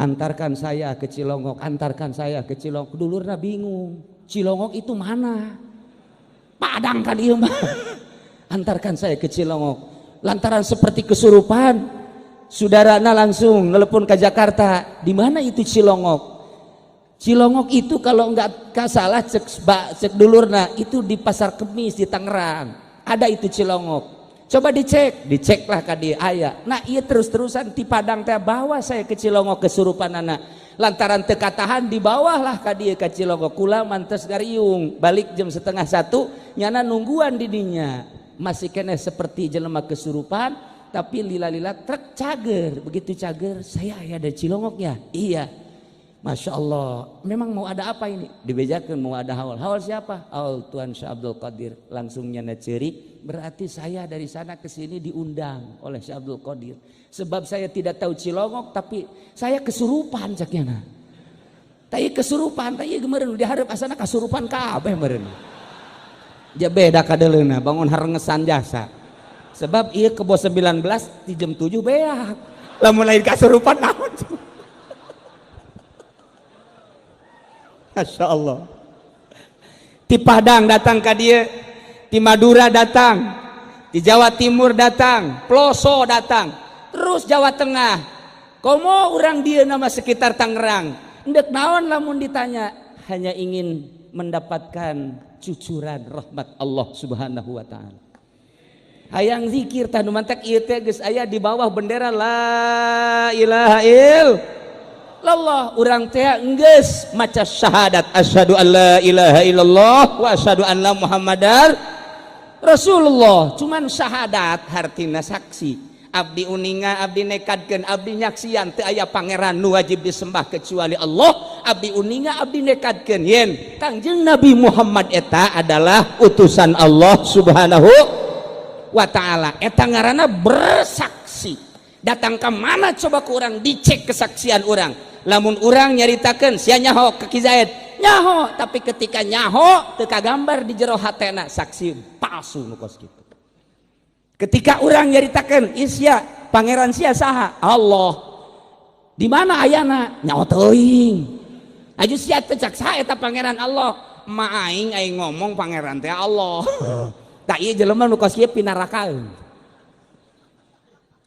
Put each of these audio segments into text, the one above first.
Antarkan saya ke Cilongok, antarkan saya ke Cilongok. Dulurna bingung, Cilongok itu mana? Padang kan ieu mah. Antarkan saya ke Cilongok. Lantaran seperti kesurupan, saudarana langsung telepon ke Jakarta. Di mana itu Cilongok? Cilongok itu kalau nggak salah cek dulurna itu di Pasar Kemis di Tangerang. Ada itu Cilongok. Coba dicek, diceklah ka dieu aya. Nah, iya terus-terusan di Padang teh bawa saya ke Cilongok kesurupan anak. Lantaran teu katahan dibawahlah ka dieu ka Cilongok. Kula mantes ngariung, balik jam 12.30 nyana nungguan di dinya. Masih keneh seperti jelema kesurupan, tapi lila-lila truk cager. Begitu cager, saya aya ada Cilongok ya. Iya. Masya Allah, memang mau ada apa ini? Dibejakan mau ada haul. Haul siapa? Haul Tuan Syekh Abdul Qadir. Langsung nyana ceri, berarti saya dari sana ke sini diundang oleh Syekh Abdul Qadir. Sebab saya tidak tahu Cilongok, tapi saya kesurupan cak nyana. Tapi kesurupan, tapi kemarin diharap asana kasurupan kabeh meureun. Dia beda kadeleuna, bangun harengesan jasa. Sebab ieu kebo 19 di jam 7 beak. Lamun lain kasurupan naon? Masya Allah. Di Padang datang ke dia, di Madura datang, di Jawa Timur datang, Ploso datang, terus Jawa Tengah. Komo orang dia nama sekitar Tangerang. Ndek naon lamun ditanya, hanya ingin mendapatkan cucuran rahmat Allah Subhanahu wa taala. Hayang zikir tah nu mantak ieu teh geus aya di bawah bendera la ilaha illallah. Urang teh geus maca syahadat asyhadu an la ilaha illallah wa asyhadu anna muhammadar Rasulullah. Cuman syahadat hartina saksi. Abdi uninga, abdi nekadkeun, abdi nyaksian teu aya pangeran nu wajib disembah kecuali Allah. Abdi uninga, abdi nekadkeun yen Kangjeng Nabi Muhammad eta adalah utusan Allah Subhanahu wa taala. Eta ngaranna bersaksi. Datang ke mana coba ku urang dicek kesaksian urang. Lamun urang nyaritakeun sia nyaho ke Ki Zaid, nyaho, tapi ketika nyaho teu kagambar di jero hatena saksi palsu nu kos kitu. Ketika urang nyaritakeun sia pangeran sia saha? Allah. Di mana ayana? Nyaho teuing. Aju sia teh cak saha eta pangeran Allah? Ma aing aing ngomong pangeran teh Allah. Tak ieu jelema nu kos kieu pinarakaeun.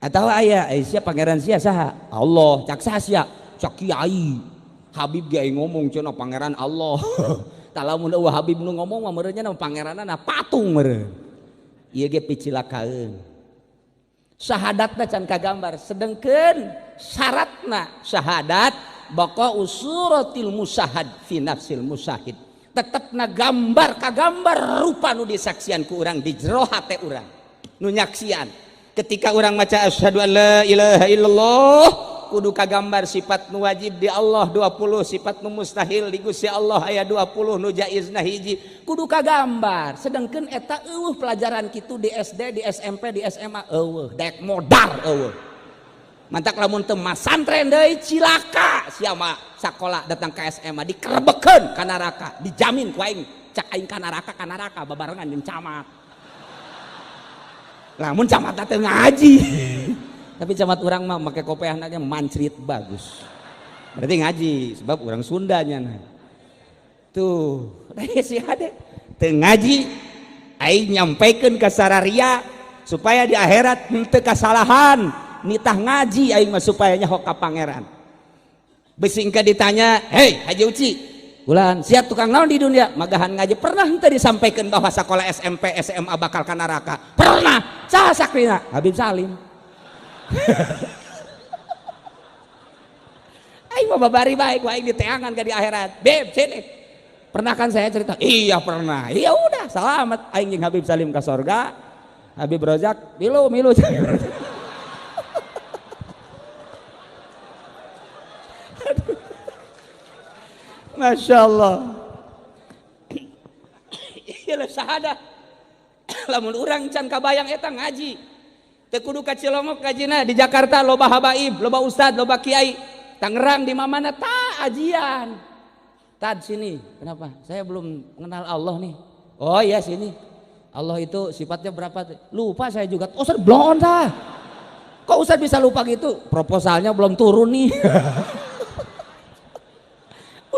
Atau aya sia pangeran sia saha? Allah. Cak saha sia? Cak kiai. Habib ge aing ngomong cenah pangeran Allah. Tah lamun eueuh Habib nu ngomong mah meureun nya pangeranna patung meureun. Ieu ge picilakaeun. Syahadatna can kagambar, sedengkeun syaratna syahadat baqa usuratil musahad fi nafsil musahid. Tetepna gambar kagambar rupa nu disaksian ku urang di jero hate urang. Nu nyaksian. Ketika urang maca asyhadu an la ilaha illallah kudu kagambar sifat nu wajib di Allah 20, sifat nu mustahil di Gusti Allah aya 20, nu jaizna hiji, kudu kagambar. Sedengkeun eta eueuh pelajaran kitu di SD, di SMP, di SMA eueuh, dek modar eueuh. Mantak lamun teu masantren deui cilaka sia mah sakola datang ke SMA dikerebekeun ka neraka, dijamin ku aing cak aing ka neraka babarengan jeung camat. Lamun camat teh ngaji. Tapi camat urang mah make kopeahna ge mancrit bagus. Berarti ngaji sebab urang Sundanya nah. Tuh, si hade teu ngaji aing nyampaikeun ka sararia supaya di akhirat henteu kasalahan. Nitah ngaji aing mah supaya nyaho ka pangeran. Bisi engke ditanya, "Hei Haji Uci, bulan siap tukang naon di dunia?" Magahan ngaji. Pernah henteu disampaikan bahwa sekolah SMP, SMA bakal ka neraka? Pernah. Saha sakrina? Habib Salim. Aing mah babari baik, aing diteangan ka di akhirat. Beb, sini. Pernah kan saya cerita? Iya pernah. Iya udah, selamat aing jeung Habib Salim ka sorga. Habib Rozak milu milu. Masya Allah. Iyalah syahadah. Lamun urang can kabayang eta ngaji. Teu kudu ka Cilongok ngajina, di Jakarta loba habaib, loba ustad, loba kiai. Tangerang di mana-mana ta ajian. Tad sini, kenapa? Saya belum mengenal Allah nih. Oh iya sini. Allah itu sifatnya berapa? Lupa saya juga. Oh, Ustaz blon tah. Kok Ustaz bisa lupa gitu? Proposalnya belum turun nih.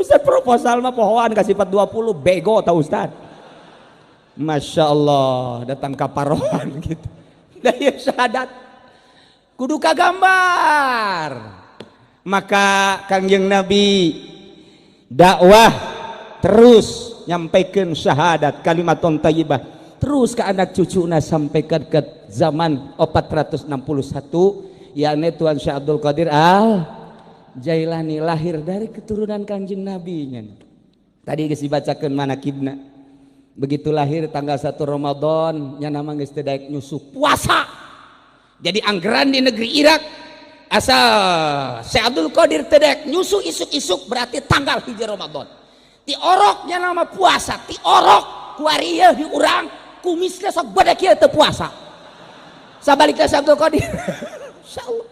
Ustaz proposal mah pohoan kasih 420 bego tau Ustaz. Masya Allah datang kaparohan gitu. Daya syahadat kudu kagambar. Maka Kangjeng Nabi dakwah terus nyampaikan syahadat kalimatun thayyibah terus ke anak cucuna sampai ke zaman 461 yakni Tuan Syekh Abdul Qadir Al Jailani lahir dari keturunan Kangjeng Nabi nya. Tadi geus dibacakeun manakibna. Begitu lahir tanggal 1 Ramadan nya nama geus teu daek nyusu puasa. Jadi anggaran di negeri Irak asal Syekh Abdul Qadir teu daek nyusu isuk-isuk berarti tanggal 1 Ramadan. Ti oroknya nama puasa, ti orok kuari ieu di urang kumisna sok gede kieu teu puasa. Sabalikna Syekh Abdul Qadir. Insyaallah.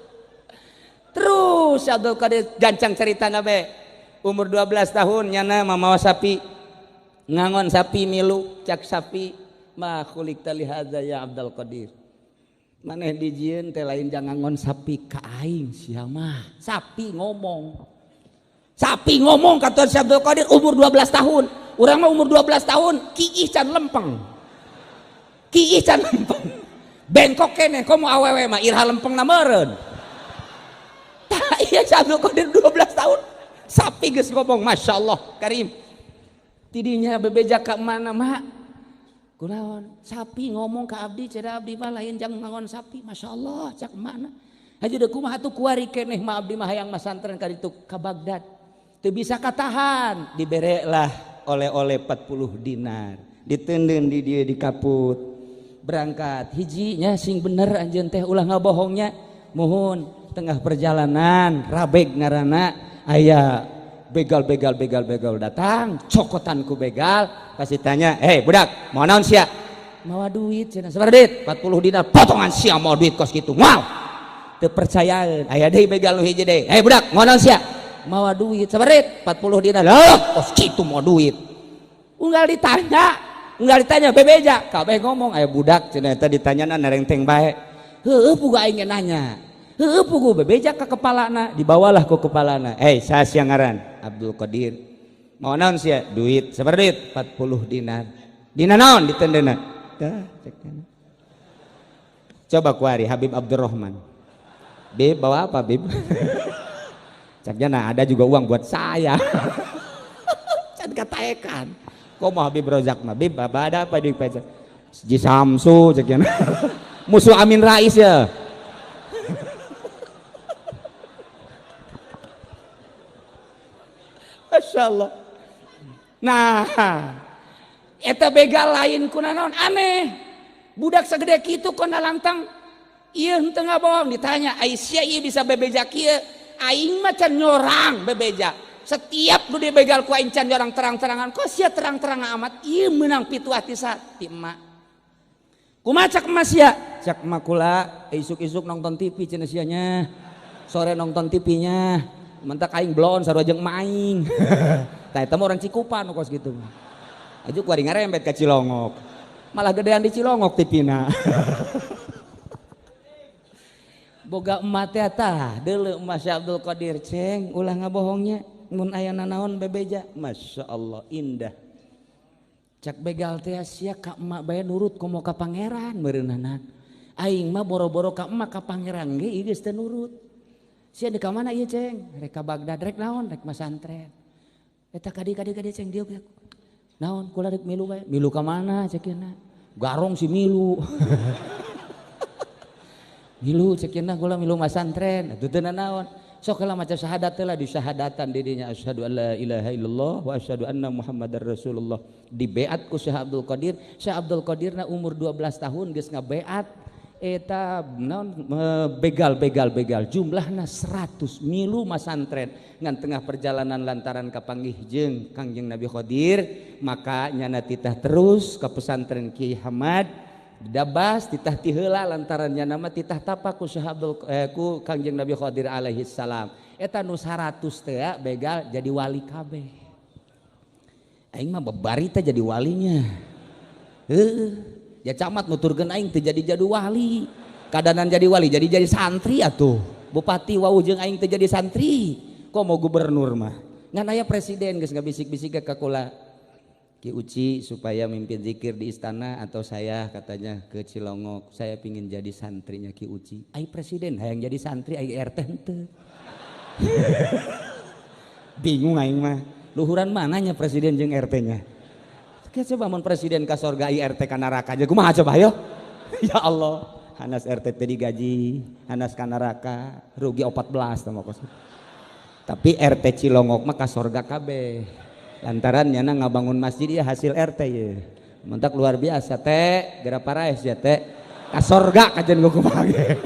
Terus Syekh Abdul Qadir gancang ceritana be. Umur 12 tahun nyana mamawa sapi. Ngangon sapi milu cak sapi ma khuliqta li hadza ya Abdul Qadir. Maneh dijieun teh lain jang ngangon sapi ka aing sia mah. Sapi ngomong. Sapi ngomong ka Tuan Syekh Abdul Qadir umur 12 tahun. Urang mah umur 12 tahun kiih can lempeng. Kiih can lempeng. Bengkok keneh komo awewe mah iraha lempengna meureun. Tah ieu Syekh Abdul Qadir 12 tahun. Sapi geus ngomong Masya Allah Karim. Tidinya bebeja ka mana mak? Kunaon? Sapi ngomong ka abdi cenah abdi mah lain jang ngangon sapi. Masya Allah cak mana? Haji deui kumaha atuh kuari keneh mah abdi mah hayang masantren ka ditu ka Baghdad. Teu bisa katahan, diberelah oleh-oleh 40 dinar. Diteundeun di dieu di kaput. Berangkat hijinya sing bener anjeun teh ulah ngabohongnya. Muhun tengah perjalanan rabeg ngaranna aya begal begal begal begal datang cokotan ku begal kasih tanya, "Hei budak, mau naon sia?" "Mawa duit cenah." "Sabaraha duit?" 40 dinar. "Potongan sia mau duit kos kitu." Moal. Teu percayaan. Aya deui begal nu hiji deui. "Hei budak, mau naon sia?" "Mawa duit." "Sabaraha duit?" 40 dinar. "Lah, kos kitu mau duit." Unggal ditanya bebeja, kabeh ngomong aya budak cenah eta ditanyana narengteng bae. Heueuh pugu aing ge nanya. Heueuh pugu bebeja ka kepalana, dibawalah ku kepalana. "Hei, saha sia ngaran?" "Abdul Qadir." "Mau naon sia?" "Duit." "Sabaraha duit?" 40 dinar. "Dina naon ditendeuna?" Tah, cek. Coba kuari Habib Abdurrahman. "Bib, bawa apa, Bib?" Caknya, "Nah, ada juga uang buat saya." Can kataekan. Kok mau Habib Rozak mah, "Bib, apa ada apa di pajak?" Ji Samsu ceknya. Musuh Amin Rais ya. Masya Allah. Nah, eta begal lain kuna naon aneh. Budak segede kitu kona lantang ieu henteu ngabohong ditanya, "Ai sia ieu bisa bebeja kieu?" "Aing mah can nyorang bebeja. Setiap nu dibegal ku aing can nyorang terang-terangan. Kok sia terang-terangan amat? Ieu meunang pituah ti sa ti emak." "Kumaha cak emak sia?" "Cak emak kula isuk-isuk nonton TV cenah sia nya. Sore nonton TV-nya. Mentak aing blon sarua jeung emak aing." Tah eta mah orang Cikupa nu kos kitu. Aju kuari ngarembet ka Cilongok. Malah gedean di Cilongok TV-na. Boga emak teh tah deuleu emak Syekh Abdul Qadir, "Ceng, ulah ngabohongnya mun aya nanaon bebeja." Masya Allah indah. Cak begal teh sia ka emak bae nurut komo ka pangeran meureunana. Aing mah boro-boro ka emak ka pangeran ge ieu geus teu nurut. Sia di ka mana ieu ceng? Rek ka Baghdad, rek naon? Rek masantren. Eta kadi kadi kadi ceng dieu. Naon kula rek milu bae. "Milu ka mana?" cek yeuna. Garong si milu. "Milu," cek yeuna, "kula milu masantren." Atuh teu naon. Sok heula maca syahadat heula di syahadatan di dinya asyhadu alla ilaha illallah wa asyhadu anna muhammadar rasulullah. Dibeat ku Syekh Abdul Qadir. Syekh Abdul Qadirna umur 12 tahun geus ngabeat eta naon begal begal begal jumlahna 100 milu masantren ngan tengah perjalanan lantaran kapanggih jeung Kangjeng Nabi Khadir maka nyana titah terus ka pesantren Kiai Hamad dabas titah ti heula lantaran nyana mah titah tapa ku Syekh Abdul ku Kangjeng Nabi Khadir alaihi salam. Eta nu 100 teh begal jadi wali kabeh. Aing mah babari teh jadi walinya. Heuh. Ya camat nuturkeun aing teu jadi wali. Kadanan jadi wali jadi santri atuh. Bupati wau jeung aing teu jadi santri. Kok mau gubernur mah. Ngan aya presiden geus ngabisik-bisik ka kula. Ki Uci supaya mimpin zikir di istana atau saya katanya ke Cilongok, saya pingin jadi santrinya Ki Uci. Ai presiden hayang jadi santri, ai RT henteu. Bingung aing mah. Luhuran mananya presiden jeung RT-nya? Coba mun presiden ka sorga, ai RT ka neraka aja kumaha coba ayo? Ya Allah, hanas RT teh digaji, hanas ka neraka, rugi 14 tah kos. Tapi RT Cilongok mah ka sorga kabeh. Lantaran nyana ngabangun masjid ya hasil RT ya. Mentak luar biasa teh, geura paraes ya teh. Ka sorga kajen gua kumaha ge.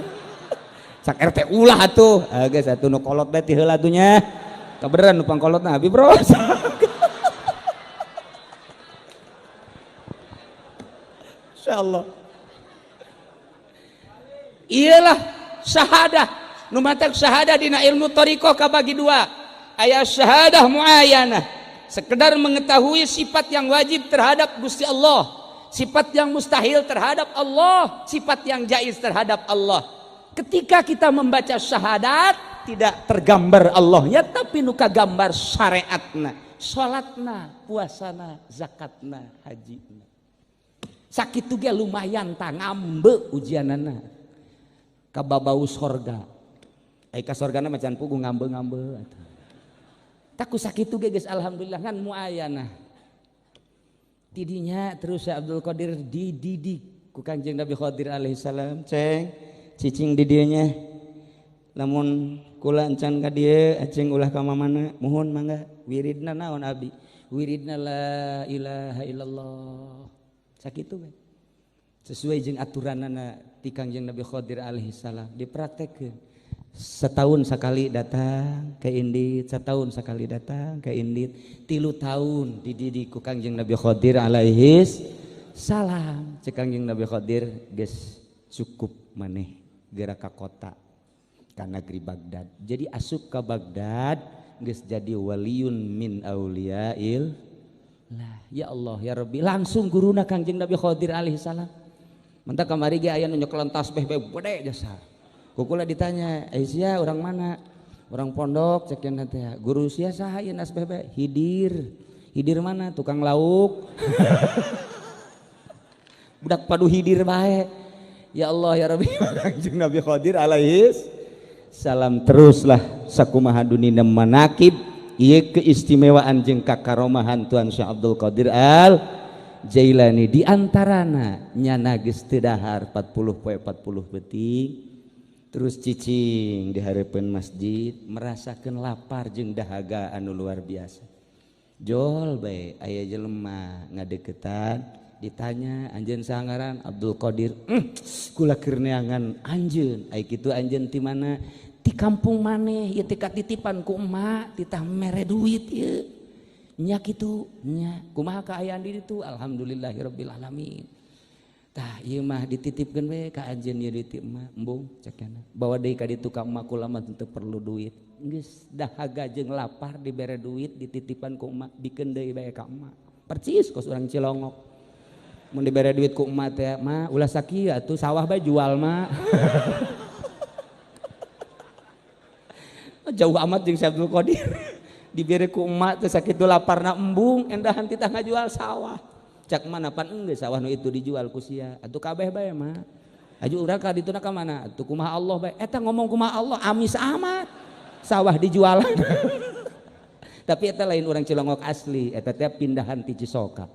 Sak RT ulah atuh. Geus atuh nu kolot bae ti heula atuh nya. Kabeneran nu pangkolotna abi bro. Insyaallah. Iyalah syahadah. Nu matak syahadah dina ilmu thariqah kabagi dua. Aya syahadah muayyanah, sekedar mengetahui sifat yang wajib terhadap Gusti Allah, sifat yang mustahil terhadap Allah, sifat yang jaiz terhadap Allah. Ketika kita membaca syahadat tidak tergambar Allahnya, tapi nu kagambar syariatna, salatna, puasana, zakatna, hajina. Sakitu ge lumayan tah ngambe ujianana. Kababau sorga. Ai ka sorgana mah can puguh ngambe-ngambe atuh. Taku sakitu ge geus alhamdulillah ngan muayanah. Tidinya terus Syekh Abdul Qadir dididik ku Kanjeng Nabi Khadir alaihi salam, ceng cicing di dieu nya. Lamun kula encan ka dieu aceng ulah ka mamana, muhun mangga wiridna naon abdi? Wiridna la ilaha illallah. Sakitu we. Sesuai jeung aturanana ti Kanjeng Nabi Khadir alaihi salam dipraktekkeun. Setahun sekali datang ke Indit, setahun sekali datang ke Indit, 3 tahun dididik ku Kanjeng Nabi Khadir alaihi salam. Cek Kanjeng Nabi Khadir geus cukup maneh geura ka kota ka negeri Baghdad. Jadi asup ka Baghdad geus jadi waliyun min auliyail lah. Ya Allah ya Rabbi, langsung guruna Kanjeng Nabi Khadir alaihi salam. Mentak kamari ge aya nu nyekelan tasbih bae gede jasa. Kukula ditanya, "Sia orang mana?" Orang pondok cek cenah teh. Guru sia saha ieu nasbeh bae? Hidir. Hidir mana? Tukang lauk. Budak padu hidir bae. Ya Allah ya Rabbi, Kanjeng Nabi Khadir alaihi salam teruslah sakumaha dunina manakib ieu keistimewaan jeung kakaromahan Tuan Syekh Abdul Qadir Al Jailani di antarana nyana geus teu dahar 40 poe 40 peuting terus cicing di hareupeun masjid merasakeun lapar jeung dahaga anu luar biasa. Jol bae aya jelema ngadeukeutan ditanya anjeun saha ngaran? Abdul Qadir. Kula keur neangan anjeun. Ai kitu anjeun ti mana? Ti kampung maneh ieu teh katitipan ku emak titah mere duit ieu. Nya kitu nya kumaha kaayaan di ditu? Alhamdulillahirabbil alamin. Tah ieu mah dititipkeun we ka anjeun ieu duit emak embung cek cenah. Bawa deui ka ditu ka emak kula mah teu perlu duit. Geus dahaga jeung lapar dibere duit dititipan ku emak bikeun deui bae ka emak. Percis kos urang Cilongok. Mun dibere duit ku emak teh mah ulah sakieu atuh sawah bae jual mah. Jauh amat jeung Syekh Abdul Qadir. Dibere ku emak teh sakitu laparna embung endahan titah ngajual sawah. Cak mana pan enggeus sawah nu itu dijual ku sia. Atuh kabeh bae mah. Aju urang ka dituna ka mana? Atuh kumaha Allah bae. Eta ngomong kumaha Allah amis amat. Sawah dijualan. Tapi eta lain urang Cilongok asli, eta teh pindahan ti Cisoka.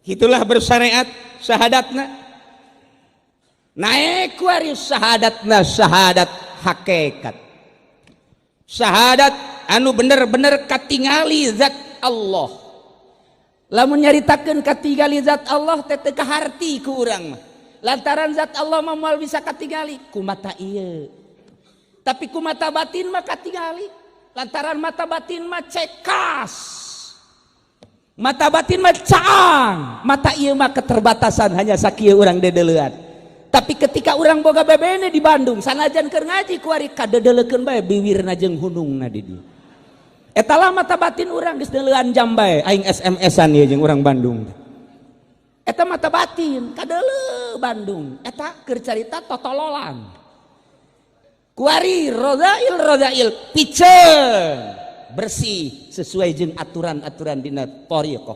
Itulah bersyariat syahadatna. Naik kuari syahadatna syahadat hakikat. Syahadat anu bener-bener katingali zat Allah. Lamun nyaritakeun katingali zat Allah teh teu kaharti ku urang mah. Lantaran zat Allah mah moal bisa katingali ku mata ieu. Tapi ku mata batin mah katingali. Lantaran mata batin mah cekas. Mata batin mah caang. Mata ieu mah keterbatasan hanya sakieu urang dedeleuan. Tapi ketika urang boga bebene di Bandung sanajan keur ngaji kuari kadedeleukeun bae biwirna jeung hunungna di dieu. Eta lah mata batin urang geus deuleuan jam bae aing SMS-an ieu jeung urang Bandung. Eta mata batin kadeuleu Bandung. Eta keur carita totololan. Kuari rodail rodail piceun bersih sesuai jeung aturan-aturan dina thariqah.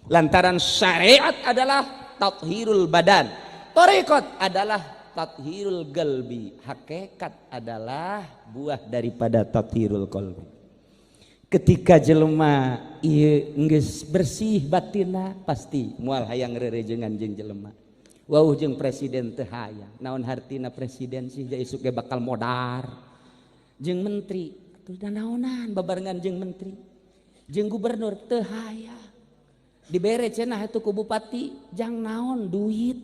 Lantaran syariat adalah tathirul badan, thariqat adalah tathirul qalbi, hakikat adalah buah daripada tathirul qalbi. Ketika jelema ieu geus bersih batinna pasti moal hayang rerejengan jeung jelema. Wauh jeung presiden teu hayang. Naon hartina presiden sih ja isuk ge bakal modar. Jeung menteri atuh da naonan babarengan jeung menteri. Jeung gubernur teu hayang. Dibere cenah atuh ku bupati jang naon duit.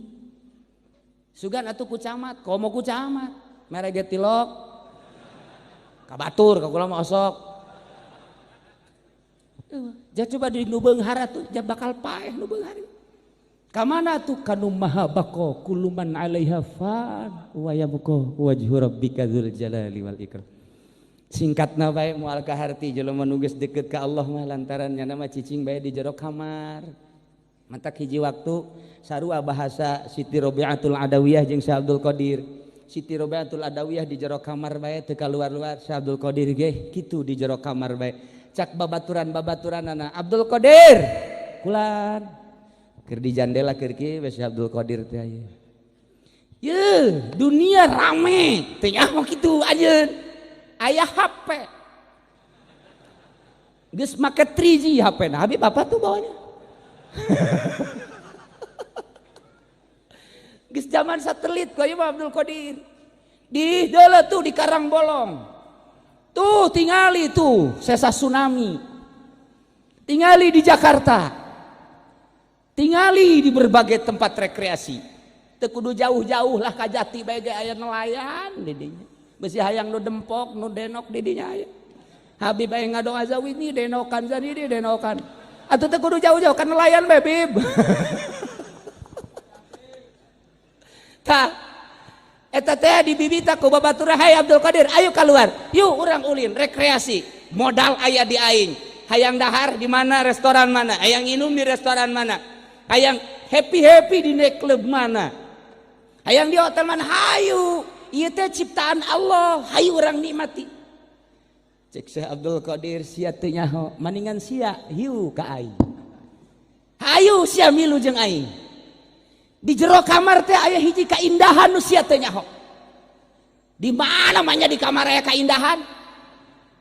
Sugan atuh ku camat, komo ku camat. Mere ge tilok. Ka batur ka kula mah osok. Ja coba di nu beunghar atuh ja bakal paeh nu beunghar. Kamana tuh kanu maha bako kuluman alaiha fan wa yabqa wajhu rabbika dzul jalali wal ikram. Singkatna bae moal kaharti jelema nu geus deket ka Allah mah lantaran nya mah cicing bae di jero kamar. Mantak hiji waktu sarua bahasa Siti Robiatul Adawiyah jeung Syekh Abdul Qadir. Siti Robiatul Adawiyah di jero kamar bae teu kaluar-luar, Syekh Abdul Qadir ge kitu di jero kamar bae. Cak babaturan-babaturanana Abdul Qadir kulan keur di jandela keur kieu we Syekh Abdul Qadir teh aya. Yeuh, dunia rame teh nyaho kitu anjeun. Aya HP. Geus make 3G HP na Habib apa tuh bawanya? Geus zaman satelit ku ieu mah Abdul Qadir. Di deuleu tuh di Karangbolong. Tuh tingali tuh sesa tsunami. Tingali di Jakarta. Tingali di berbagai tempat rekreasi. Teu kudu jauh-jauh lah ka Jati bae ge aya nelayan di dinya. Besi hayang nu dempok, nu denok di dinya aya. Habib aya ngadoa zawini denokan zani denokan. Atuh teu kudu jauh-jauh ka nelayan bae Bib. Tah eta teh dibibita ku babaturan, "Hai Abdul Qadir, ayo keluar. Yuk urang ulin rekreasi. Modal aya di aing. Hayang dahar di mana, restoran mana, hayang minum di restoran mana, hayang happy-happy di nightclub mana, hayang di hotel mana, hayu. Ieu teh ciptaan Allah, hayu urang nikmati." Cek Syekh Abdul Qadir, sia teu nyaho, maningan sia hiu ka aing. Hayu sia milu jeung aing. Di jero kamar teh aya hiji kaindahan nu sia teu nyaho. Di mana mah nya di kamar aya kaindahan?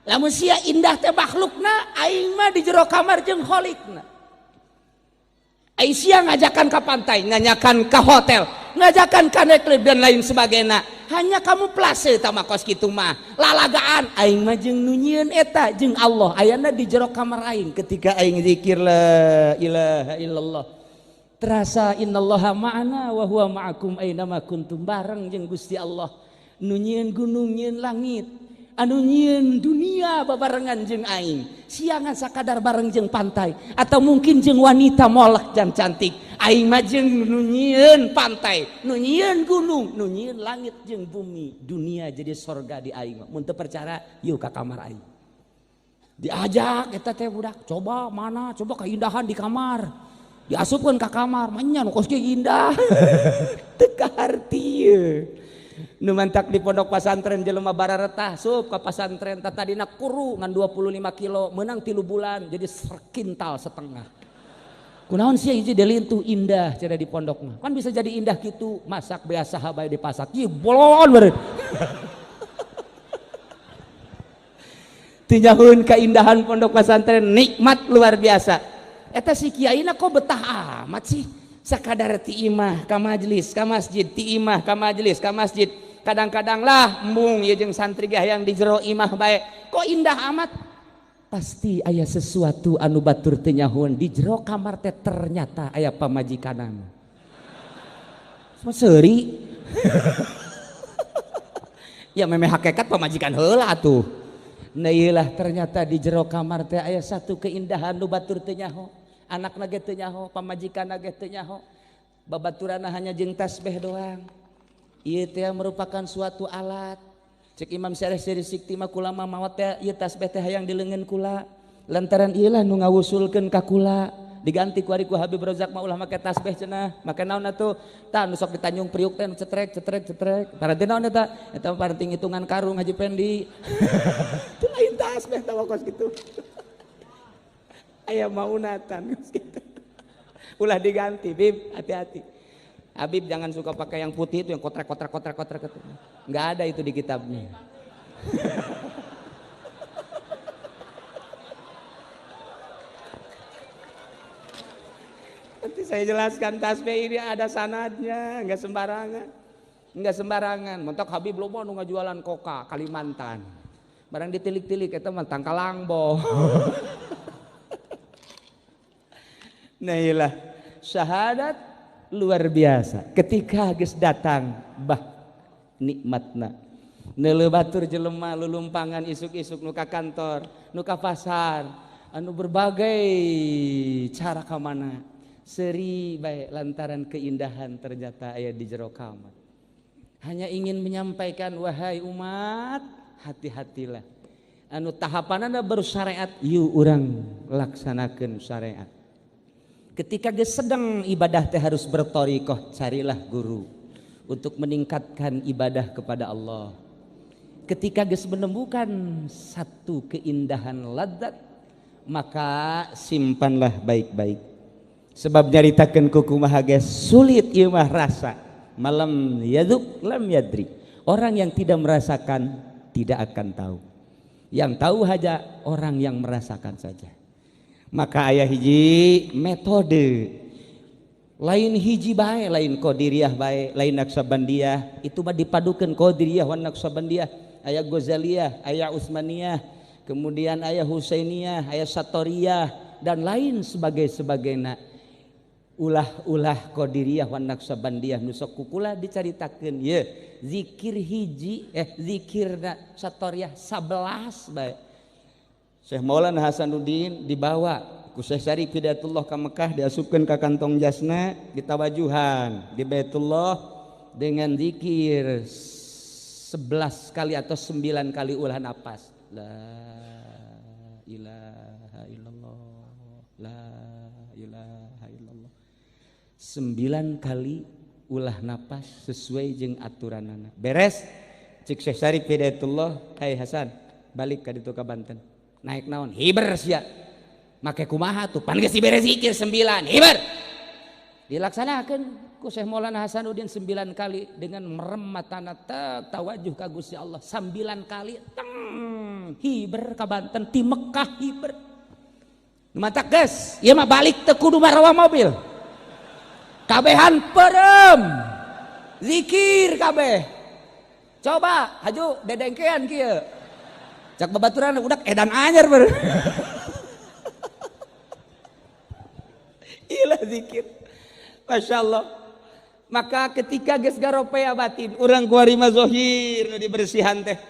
Lamun sia indah teh makhlukna, aing mah di jero kamar jeung kholikna. Aing sia ngajakan ka pantai, ngajakan ka hotel, ngajakan ka nightclub dan lain sebagainya. Hanya kamu plase tama kos kitu mah. Lalagaan aing mah jeung nu nyieun eta jeung Allah ayana di jero kamar aing ketika aing zikir la ilaha illallah. Terasa innallaha ma'ana wa huwa ma'akum aina ma kuntum, bareng jeung Gusti Allah. Nu nyieun gunung, nyieun langit, anu nyieun dunia babarengan jeung aing. Siangan sakadar bareng jeung pantai atau mungkin jeung wanita molek dan cantik. Aing mah jeung nu nyieun pantai, nu nyieun gunung, nu nyieun langit jeung bumi. Dunia jadi sorga di aing mah. Mun teu percaya, yuk ka kamar aing. Diajak eta teh budak, coba mana, coba keindahan di kamar. Diasupkeun ka kamar, manya nu kos kieu indah. Teu kaharti ieu. Nu mantak di pondok pasantren jelema bararetah sup ka pasantren tadina kuru ngan 25 kilo menang 3 bulan jadi sekintal setengah. Kunaon sia hiji delintuh indah cenah di pondok mah. Kan bisa jadi indah kitu, masak biasa bae dipasak. Ieu bolon beureun. Tinjahun keindahan pondok pesantren nikmat luar biasa. Eta si kiaina kok betah amat sih. Sakadar ti imah ka majelis, ka masjid, ti imah ka majelis, ka masjid. Kadang-kadang lah embung ieu jeung santri ge hayang di jero imah bae. Kok indah amat? Pasti aya sesuatu anu batur teu nyahoan di jero kamar teh ternyata aya pamajikanana. Seuri. Ya memeh hakikat pamajikan heula atuh. Nah iyalah ternyata di jero kamar teh aya satu keindahan nu batur teu nyaho. Anakna ge teu nyaho, pamajikanna ge teu nyaho. Babaturanna hanya jeung tasbih doang. Ieu teh merupakan suatu alat. Cek Imam Syarif Sikti mah kula mah maot teh ieu tasbih teh hayang di leungeun kula. Lantaran ieu lah nu ngawusulkeun ka kula. Diganti ku ari ku Habib Rozak mah ulah make tasbih cenah. Make naon atuh? Tah nu sok di Tanjung Priuk teh nu cetrek cetrek cetrek. Paranti naon eta? Eta mah paranti ngitungan karung Haji Pendi. Itu lain tasbih tah kos kitu. Aya maunatan kos kitu. Ulah diganti, Bib, hati-hati. Habib jangan suka pakai yang putih itu yang kotrek kotrek kotrek kotrek. Enggak ada itu di kitabnya. Nanti saya jelaskan tasbih ini ada sanadnya, enggak sembarangan. Enggak sembarangan. Mentok Habib loba nu ngajualan koka Kalimantan. Barang ditilik-tilik eta mah tangkalangbo. Nah iyalah, syahadat luar biasa. Ketika geus datang bah nikmatna. Neuleuh batur jelema lulumpangan isuk-isuk nu ka kantor, nu ka pasar, anu berbagai cara ka mana. Seri baik lantaran keindahan ternyata aya di jero kamar. Hanya ingin menyampaikan wahai umat, hati-hatilah. Anu tahapanana baru syariat, yuk urang laksanakeun syariat. Ketika geus sedang ibadah teh harus berthariqah, carilah guru untuk meningkatkan ibadah kepada Allah. Ketika geus menemukan satu keindahan ladzat, maka simpanlah baik-baik. Sebab nyaritakeun ku kumaha ge sulit ieu mah rasa. Malam yadzuk lam yadri. Orang yang tidak merasakan tidak akan tahu. Yang tahu hanya orang yang merasakan saja. Maka aya hiji metode lain hiji bae, lain qadiriyah bae, lain naqsabandiyah, itu mah dipadukeun qadiriyah wan naqsabandiyah, aya Ghazaliyah, aya Utsmaniyah, kemudian aya Husainiyah, aya Satoriyah dan lain sebagainya. Ulah-ulah qadiriyah wan naqsabandiyah nu sok kukula dicaritakeun ye zikir hiji zikirna Satoriyah 11 bae. Syekh Maulana Hasanuddin dibawa ku Syekh Syarif Hidayatullah ka Mekah, diasupkeun ka kantong jasna, ditawajuhan di Baitullah dengan zikir 11 kali atau 9 kali ulah napas. La ilaha illallah, la ilaha illallah. 9 kali ulah napas sesuai jeung aturanana. Beres cik Syekh Syarif Hidayatullah, "Hai Hasan, balik ka ditu ka Banten." Naik naon? Hiber sia. Make kumaha tuh? Pan geus dibere zikir 9, hiber. Dilaksanakeun ku Syekh Maulana Hasanuddin 9 kali dengan merem matana tawajuh ka Gusti Allah 9 kali teng hiber ka Banten ti Mekah hiber. Nu matak geus, ieu mah balik teu kudu marawa mobil. Kabehan perem. Zikir kabeh. Coba haju dedengkean kieu. Cak babaturan udak edan anyar ber. Ilah zikir. Masya Allah. Maka ketika geus garopea batin, urang kuari mah zohir nu dibersihan teh.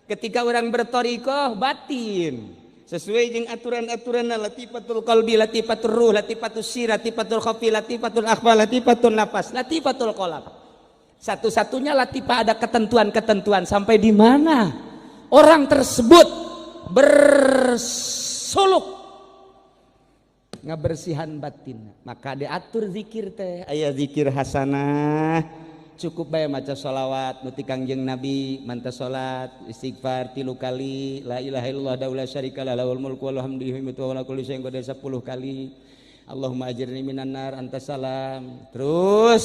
Ketika urang berthariqah batin sesuai jeung aturan-aturanna latifatul qalbi, latifatul ruh, latifatul sir, latifatul khafi, latifatul akhfa, latifatul nafas, latifatul qalb. Satu-satunya latifah ada ketentuan-ketentuan sampai di mana orang tersebut bersuluk ngabersihan batin. Maka diatur zikir teh, aya zikir hasanah, cukup bae maca sholawat nu ti Kangjeng Nabi, manta salat istighfar 3 kali, la ilaha illallah wa la syarika lah lahul mulku wa lahul hamdu wa ala kulli syai'in qadir 10 kali, Allahumma ajirni minan nar anta salam. Terus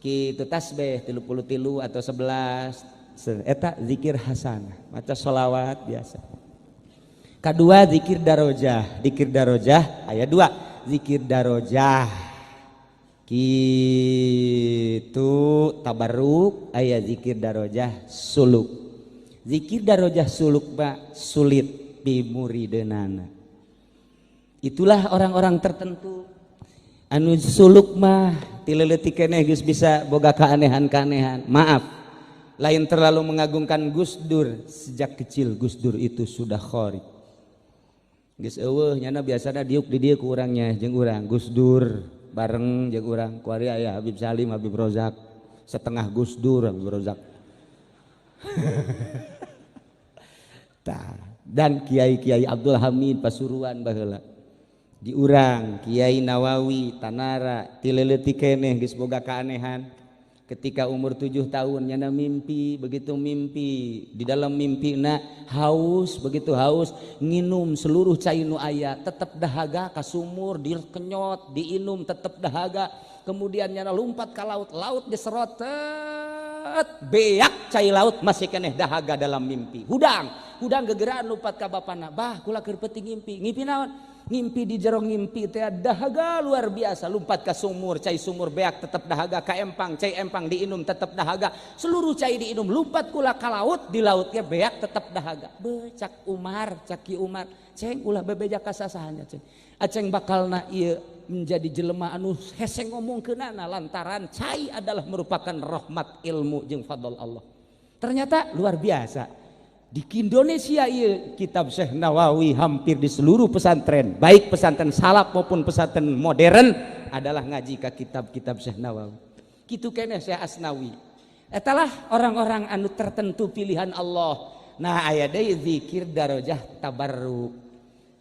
kitu tasbih 33 atau 11. Eta zikir hasanah, maca sholawat biasa. Kedua zikir darojah, zikir darojah aya 2, zikir darojah kitu tabarruk, aya zikir darojah suluk. Zikir darojah suluk ba sulit pimurideunana. Itulah orang-orang tertentu anu suluk mah ti leutik keneh geus bisa boga keanehan-keanehan. Maaf, lain terlalu mengagungkan Gus Dur, sejak kecil Gus Dur itu sudah kharij. Geus eueuh nyana biasana diuk di dieu ku urangnya jeung urang Gus Dur bareng jeung urang kuari aya Habib Salim, Habib Rozak, setengah Gus Dur Habib Rozak. Tah, dan kiai-kiai Abdul Hamid Pasuruan baheula. Diurang Kiai Nawawi Tanara ti leutik keneh geus boga keanehan. Ketika umur 7 tahun nyana mimpi. Begitu mimpi, di dalam mimpi na haus. Begitu haus, nginum seluruh cai nu aya tetap dahaga. Ka sumur dikenyot, diinum, tetap dahaga. Kemudian nyana lompat ke laut, laut diserot, beak cai laut, masih keneh dahaga dalam mimpi. Hudang hudang, gegeraan lompat ka bapana, "Bah, kula keur peuting ngimpi." "Ngimpi naon?" "Ngimpi, di jero ngimpi teh dahaga luar biasa. Lompat ke sumur, cai sumur beak, tetap dahaga. Ka empang, cai empang diinum, tetap dahaga. Seluruh cai diinum. Lompat kula ka laut, di lautnya beak, tetap dahaga." Be, cak Umar, cak Ki Umar, "Ceng, ulah bebeja ka sasaha, Ceng. Aceng bakalna ieu menjadi jelema anu hese ngomongkeunana lantaran cai adalah merupakan rahmat, ilmu jeung fadl Allah." Ternyata luar biasa di Indonesia iya, kitab Syekh Nawawi hampir di seluruh pesantren, baik pesantren salaf maupun pesantren modern, adalah ngaji ke kitab-kitab Syekh Nawawi. Gitu keneh Syekh Asnawi. Etalah orang-orang anu tertentu pilihan Allah. Nah, aya deui zikir darajah tabarruk.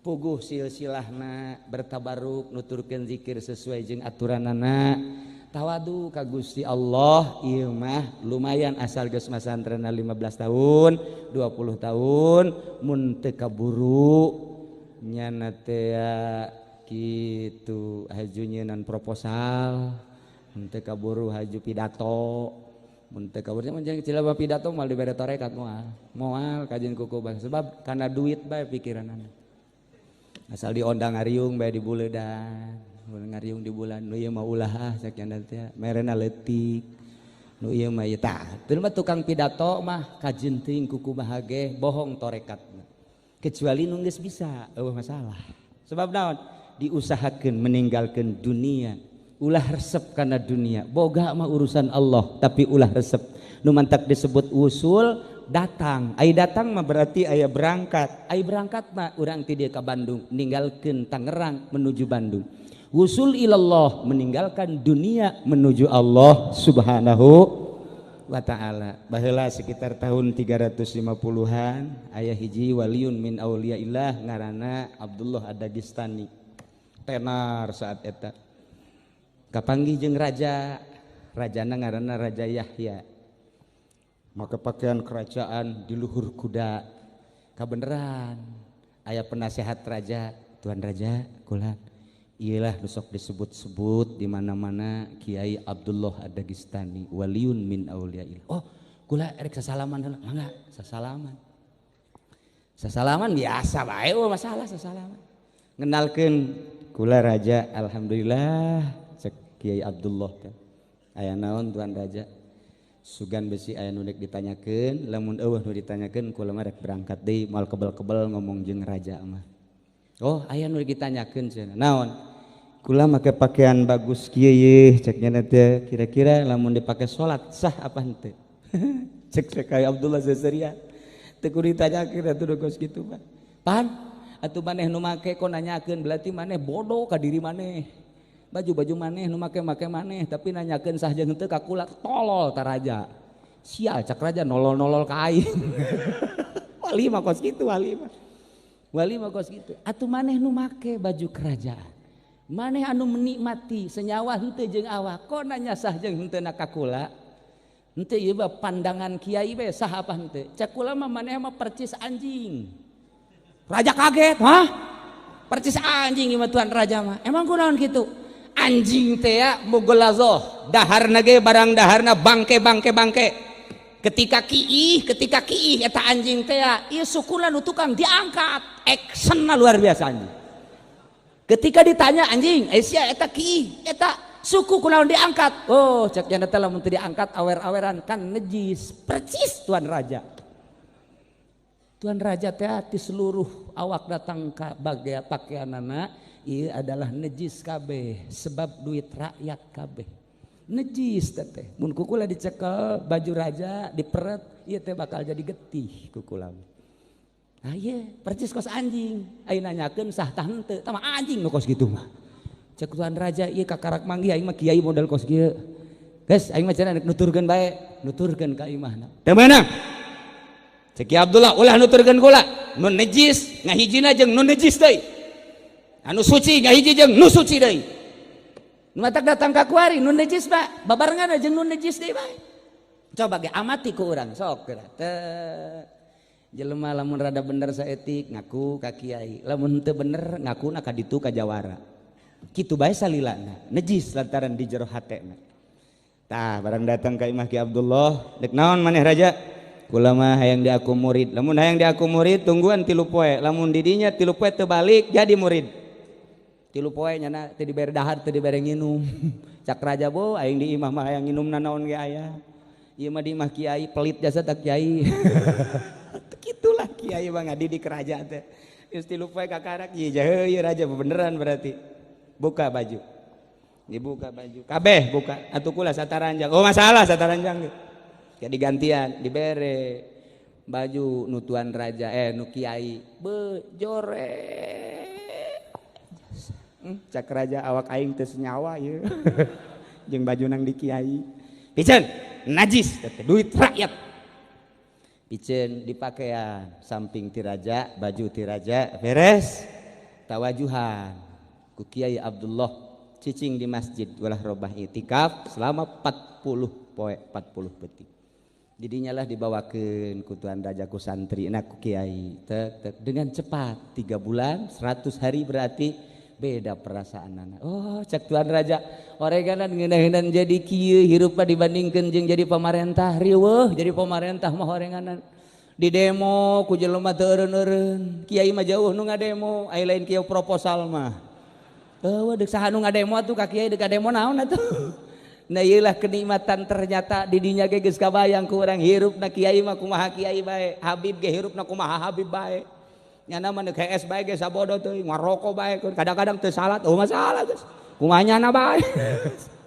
Puguh silsilahna bertabaruk, nuturkeun zikir sesuai jeung aturanana, tawadu ka Gusti Allah. Ieu mah lumayan asal geus masantrenna 15 tahun, 20 tahun. Mun teu kaburu, nyana teh kitu, haju nyeunan proposal. Mun teu kaburu, haju pidato. Mun teu kaburu mah cilaba pidato moal dibere tarekat, moal moal kajian kuku. Sebab karena duit bae pikiranana. Asal diondang ngariung bae di buledan, ngariung di bulan. Nu ieu mah ulah ah, cek teh merena leutik. Nu ieu mah ieu tah. Teu mah tukang pidato mah kajeun teuing kuku bahage bohong torekat, kecuali nu geus bisa, euweuh masalah. Sebab naon? Diusahakeun meninggalkan dunia, ulah resep karena dunia. Boga mah urusan Allah, tapi ulah resep. Nu mantak disebut usul datang. Ai datang mah berarti aya berangkat. Ai berangkat mah urang ti dieu ka Bandung, ninggalkeun Tangerang menuju Bandung. Wusul ilallah, meninggalkan dunia menuju Allah Subhanahu wa Ta'ala. Baheula sekitar tahun 350-an aya hiji waliun min auliyaillah ngaranna Abdullah Ad-Dagestani. Tenar saat eta. Kapanggih jeung raja, rajana ngaranna Raja Yahya. Maka pakaian kerajaan di luhur kuda. Kabeneran aya penasehat raja, "Tuan Raja, kula iyalah sok disebut-sebut di mana-mana Kiai Abdullah Ad-Dagestani, waliun min auliyaillah. Oh, kula erek sasalaman heula." "Mangga." Sasalaman. Sasalaman biasa bae, oh masalah sasalaman. "Ngenalkeun kula raja, alhamdulillah," cek Kiai Abdullah teh. "Aya naon, Tuan Raja?" "Sugan besi aya nu rek ditanyakeun. Lamun euweuh nu ditanyakeun, kula mah rek berangkat deui, moal kebel-kebel ngomong jeung raja mah." "Oh, aya nu ditanyakeun," cenah. "Naon?" "Kula make pakaian bagus kieu yeuh," cek nya teh, "kira-kira lamun dipake salat sah apa henteu?" Cek cek Kiai Abdullah Zazaria, "Teu kudu ditanyakeun atuh kos kitu mah. Pan atuh maneh nu make, kok nanyakeun? Berarti maneh bodoh ka diri maneh. Baju-baju maneh nu make-make maneh, tapi nanyakeun sah jeung henteu ka kula. Tolol ta raja." "Sial," cak raja, "nolol-nolol ka aing." Wali mah kos kitu, wali mah. Wali mah kos kitu. Atuh maneh nu make baju kerajaan. Maneh anu menikmati senyawa henteu jeung awak, kok nanya sah jeung henteu na ka kula? Henteu, ieu mah pandangan kiai we, sah apa henteu? Cek kula mah maneh mah percis anjing." Raja kaget, "Hah? Percis anjing ieu mah tuan raja mah? Emang kunaon kitu?" "Anjing teh ya mughallazoh, daharna ge barang daharna bangke bangke bangke. Ketika kiih eta anjing teh ya, ieu sukuna nu tukang diangkat, actionna luar biasa anjing. Ketika ditanya anjing, eh sia, eta kiih, eta suku kunaon diangkat?" "Oh," cek nya teh, "lamun teu diangkat awer-aweran kan nejis." Percis tuan raja. Tuan raja teh di seluruh awak datang ke bagian pakaianana ieu adalah nejis kabeh, sebab duit rakyat kabeh nejis teh. Mun kukula dicekel baju raja, diperet ieu teh, bakal jadi getih kukula. Nah, iya percis kos anjing. Ayo nanyakeun sah tah henteu, tah anjing nu kos kitu mah." Cek tuan raja, "Ieu kakarak manggih aing mah kiai model kos kieu. Geus, aing mah cenah nuturkeun bae, nuturkeun ka imahna." "Teu meunang," cek Ki Abdullah, "ulah nuturkeun kula. Nu nejis ngahijina jeung nu nejis deui." Anu suci ngahiji jeung nu suci deui. Nu matak datang ka kuari nu najis, Pak, babarengan jeung nu najis deui bae. Coba ge amati ku urang sok geura. Teu jelema lamun rada bener saeutik ngaku ka kiai, lamun teu bener ngakuna ka ditu ka jawara. Kitu bae salilana, najis lantaran di jero hatena. Tah, barang datang ka imah Ki Abdullah, dek naon maneh, Raja? Kula mah hayang diaku murid. Lamun hayang diaku murid, tungguan 3 poe. Lamun didinya 3 poe teu balik, jadi murid. 3 poe nyana teu dibere dahar, teu dibere nginum. Cak raja, "Bo, aing di imah mah hayang nginum nanaon ge aya. Ieu mah di imah kiai pelit jasa tak kiai." Kitulah kiai mah ngadidik raja teh. Geus 3 poe kakarak ieu jahe ieu raja beneran berarti. Buka baju. Dibuka baju. Kabeh buka. Atuh kula sataranjang. Oh, masalah sataranjang. Jadi gantian dibere baju nu tuan raja, eh, nu kiai. Be jorek. Cak raja, "Awak aing teu senyawa ieu jeung baju nang di kiai." Piceun, najis teh duit rakyat. Piceun dipakaian samping ti raja, baju ti raja, beres. Tawajuhan ku Kiai Abdullah cicing di masjid walah robah itikaf selama 40 poe 40 peuting. Didinya lah dibawakeun ku tuan raja, ku santri na, ku kiai tek, tek. Dengan cepat 3 bulan 100 hari berarti beda perasaan anak. Oh, cak tuan raja, "Oreganan ngeunaheun jadi kieu hirup dibandingkeun jeung jadi pamarentah. Riweuh jadi pamarentah mah, orenganan di demo ku jelema teu eureun-eureun. Kiai mah jauh nu ngademo, ai lain kieu proposal mah. Eueuh, deuk saha nu ngademo atuh ka kiai, deuk demo naon atuh?" Nah, ieulah kenikmatan ternyata didinya ge geus kabayang ku urang hirupna kiai mah kumaha kiai bae, habib ge hirupna kumaha habib bae. Nyana mah deuk hees bae ge sabodo teuing, ngaroko bae, kadang-kadang teu salat, oh masalah geus. Kumaha nyana bae.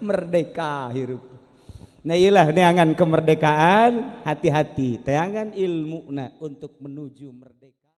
Merdeka hirup. Nah, iyalah neangan kemerdekaan, hati-hati, teangan ilmu nah untuk menuju merdeka.